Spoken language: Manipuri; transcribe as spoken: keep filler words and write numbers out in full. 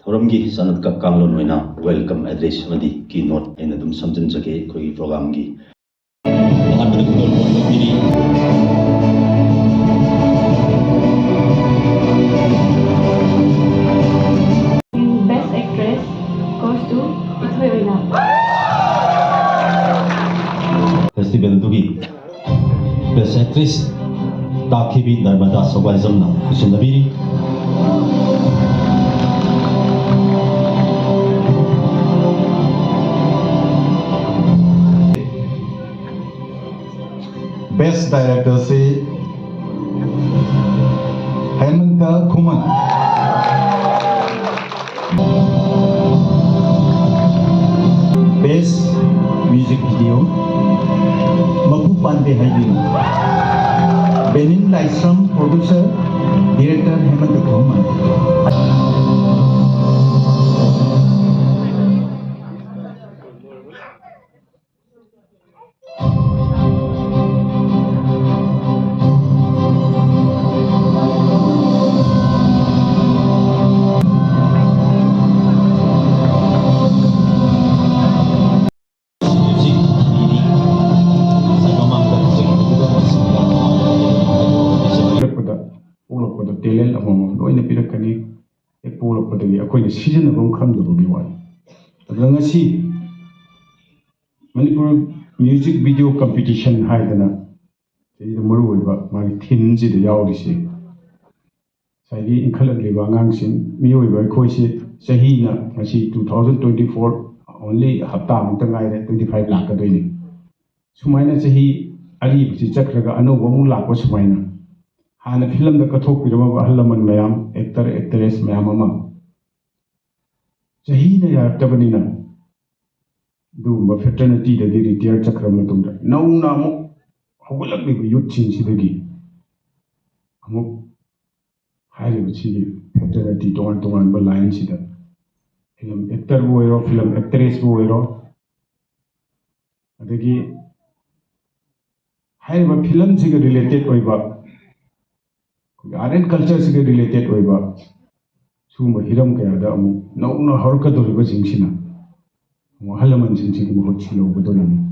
ꯊꯧꯔꯝꯒꯤ ꯆꯠꯅ ꯀꯥꯡꯂꯣꯟ ꯑꯣꯏꯅ welcome address ꯑꯃꯗꯤ keynote ꯑꯩꯅ ꯑꯗꯨꯝ ꯁꯝꯖꯤꯟꯖꯒꯦ ꯑꯩꯈꯣꯏꯒꯤ programꯒꯤ꯫ ꯑꯍꯥꯟꯕꯗ ꯈꯨꯗꯣꯜ ꯄꯣꯠ ꯂꯧꯕꯤꯔꯤ꯫ Best Actress goes to ꯏꯊꯣꯏ Oinam. Festivalꯗꯨꯒꯤ Best Actress ꯇꯥꯈꯤꯕꯤ Narmada ꯁꯧꯕꯥꯏꯖꯝꯅ ꯈꯨꯠꯁꯤꯟꯅꯕꯤꯔꯤ꯫ Best Directorꯁꯤ ꯍꯦꯃꯟꯇ Khuman. Best Music Video, ꯃꯄꯨ ꯄꯥꯟꯗꯦ ꯍꯥꯏꯕꯤꯅꯨ꯫ ꯕꯦꯅꯤꯟ ꯂꯥꯏꯁ꯭ꯔꯝ, producer, director ꯍꯦꯃꯟꯇ ꯈꯨꯃꯟ꯫ ꯄꯤꯔꯛꯄꯗ, ꯄꯣꯛꯂꯛꯄꯗ talent ꯑꯃꯃꯝ ꯂꯣꯏꯅ ꯄꯤꯔꯛꯀꯅꯤ꯫ ꯍꯦꯛ ꯄꯣꯛꯂꯛꯄꯗꯒꯤ ꯑꯩꯈꯣꯏꯅ ꯁꯤꯖꯤꯟꯅꯐꯝ ꯈꯪꯗꯕꯒꯤ ꯋꯥꯅꯤ꯫ ꯑꯗꯨꯅ ꯉꯁꯤ ꯃꯅꯤꯄꯨꯔ Music Video Competition ꯍꯥꯏꯗꯅ ꯁꯤꯗ ꯃꯔꯨꯑꯣꯏꯕ ꯃꯥꯒꯤ themeꯁꯤꯗ ꯌꯥꯎꯔꯤꯁꯤ, ꯉꯁꯥꯏꯒꯤ ꯏꯟꯈꯠꯂꯛꯂꯤꯕ ꯑꯉꯥꯡꯁꯤꯡ, ꯃꯤꯑꯣꯏꯕ ꯑꯩꯈꯣꯏꯁꯤ ꯆꯍꯤꯅ ꯉꯁꯤ two thousand twenty four, only ꯍꯞꯇꯥꯃꯨꯛꯇ ꯉꯥꯏꯔꯦ, twenty five ꯂꯥꯛꯀꯗꯣꯏꯅꯤ꯫ ꯁꯨꯃꯥꯏꯅ ꯆꯍꯤ ꯑꯔꯤꯕꯁꯤ ꯆꯠꯈ꯭ꯔꯒ ꯑꯅꯧꯕ ꯑꯃꯨꯛ ꯂꯥꯛꯄ ꯁꯨꯃꯥꯏꯅ, ꯍꯥꯟꯅ ꯐꯤꯂꯝꯗ ꯀꯠꯊꯣꯛꯄꯤꯔꯝꯃꯕ ꯑꯍꯜ ꯂꯃꯟ ꯃꯌꯥꯝ, actor, actress ꯃꯌꯥꯝ ꯑꯃ ꯆꯍꯤꯅ ꯌꯥꯔꯛꯇꯕꯅꯤꯅ, ꯑꯗꯨꯒꯨꯝꯕ fraternityꯗꯒꯤ retire ꯆꯠꯈ꯭ꯔ ꯃꯇꯨꯡꯗ ꯅꯧꯅ ꯑꯃꯨꯛ ꯍꯧꯒꯠꯂꯛꯂꯤꯕ youthꯁꯤꯡꯁꯤꯗꯒꯤ ꯑꯃꯨꯛ ꯍꯥꯏꯔꯤꯕ ꯁꯤꯒꯤ fraternity ꯇꯣꯉꯥꯟ ꯇꯣꯉꯥꯟꯕ lineꯁꯤꯗ, film actorꯕꯨ ꯑꯣꯏꯔꯣ, film actressꯄꯨ ꯑꯣꯏꯔꯣ, ꯑꯗꯒꯤ ꯍꯥꯏꯔꯤꯕ ꯐꯤꯂꯝꯁꯤꯒ related ꯑꯣꯏꯕ, ꯑꯩꯈꯣꯏꯒꯤ art and cultureꯁꯤꯒ related ꯑꯣꯏꯕ ꯁꯤꯒꯨꯝꯕ ꯍꯤꯔꯝ ꯀꯌꯥꯗ ꯑꯃꯨꯛ ꯅꯧꯅ ꯍꯧꯔꯛꯀꯗꯧꯔꯤꯕꯁꯤꯡꯁꯤꯅ ꯑꯃꯨꯛ ꯑꯍꯜ ꯂꯃꯟꯁꯤꯡꯁꯤꯒꯤ ꯃꯍꯨꯠ ꯁꯤꯜꯍꯧꯒꯗꯧꯔꯤꯕꯅꯤ꯫